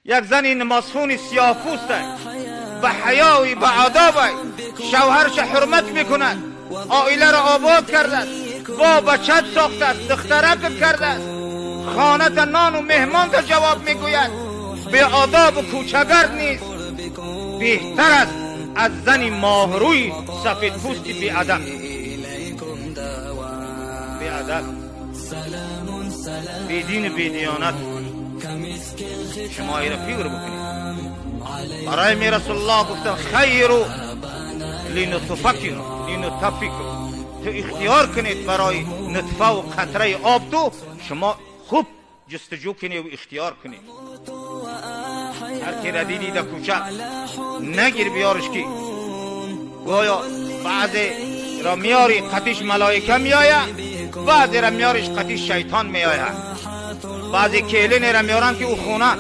Як зани намозхони сиёҳпӯст ба ҳаёи, ба одоб, шавҳараш ҳурмат мекунад, оиларо обод кардааст, бо бачат сохтааст, духтарак кардааст, хоната нону меҳмонта ҷавоб мегӯяд, беодобу кӯчагард нест, беҳтар аст аз зани моҳрӯи сафедпӯсти беадаб, беадаб, бедину бедиёнат. Шумо иро фикр бикунед. Барои ми Расулуллоҳ гуфтан: خيروا لنطفتكم لنطفكم. Ту ихтиёр кунед барои нутфаву қатраи об, ту шумо хуб ҷустуҷӯ кунед ва ихтиёр кунед. Ҳар ки ра дидӣ дар кӯча, нагир, биёриш, ки гӯё баъзе ро меёри, қатиш малоика меояд, баъзеро меёриш, қатиш шайтон меояд. Баъзе келинеро меёранд, ки ӯ хона